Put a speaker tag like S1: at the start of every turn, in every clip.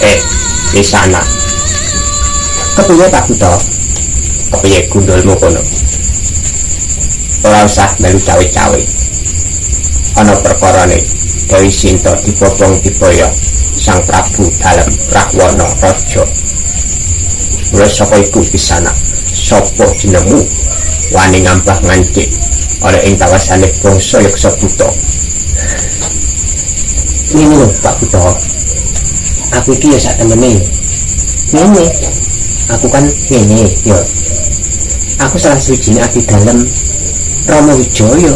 S1: Eh, Kisana. Kepiye, Pak Buto? Kepiye gundulmu kono? Ora usah melu cawe-cawe. Ana perkarane Dewi Sinta dibobong diboyong Sang Prabu Dalem Rahwana Raja. Mula saka iku, Kisana, sapa jenengmu wani ngambah ngancik ana ing kawasane bangsa Yaksa Buta? Ngene lho, Pak Buta. Aku iki ya sak temene. Ngene. Aku kan ngene ya. Aku salah suwijine abdi dalem Rama Wijaya.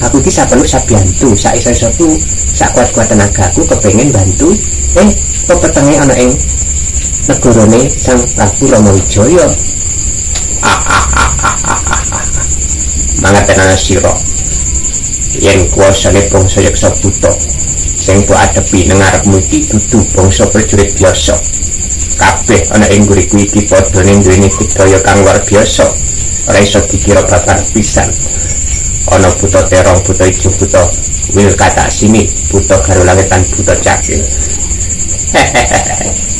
S1: Aku iki saperlu sabiyantu, sak iso-isoku, sak kuat-kuat tenagaku kepengin bantu pepetenge ana ing negarane Sang Prabu Rama Wijaya. Mangertenana sira yen kuwasane bangsa Yaksa Buta sing mbok adepi nang ngarepmu iki dudu bangsa prajurit biasa. Kabeh ana ing nguriku iki padha duweni digdaya kang luar biasa. Ora iso dikira babar pisan. Ana buta terong, buta ijo, buta wil katak sini, buta garu langit lan buta cakil.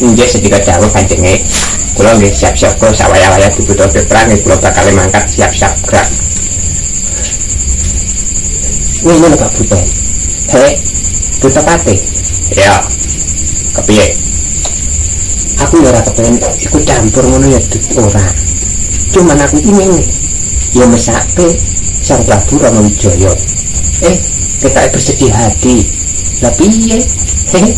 S1: Nggih, sedika dawuh kanjenge. Kula nggih siap-siap kok, sawaya-waya dibutuhke perang kula bakal mangkat siap-siap gerak. Ngene lho, Pak Buta. Hei, Buta Pate. Ya. Kepiye? Aku ya ora kepengen ikut campur ngono ya ora. Cuman aku iki ngene. Ya mesake Sang Prabu Rama Wijaya. Eh, kita bersedih hati. Lah piye? Hehe.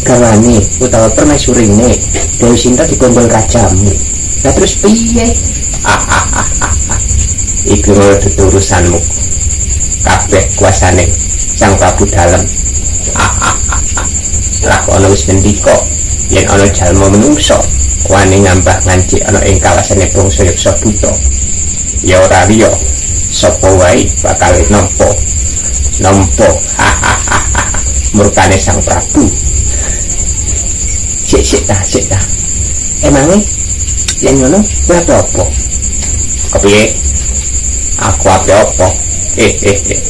S1: Gawane utawa permaisurine Dewi Sinta digondol rajamu. Lah terus piye? Iku dudu urusanmu. Kabeh kuasane Sang Prabu Dalem Rahwana wis ngendika yen ana jalma menungsa wani ngambah ngancik ana ing kawasane bangsa Yaksa Buta, ya ora liya sapa wae bakal nampa nampa murkane Sang Prabu. Sik, sik ta, sik ta. Emange yen ngono kuwi apa? Kepiye? Aku apa apa? Eh, eh, eh.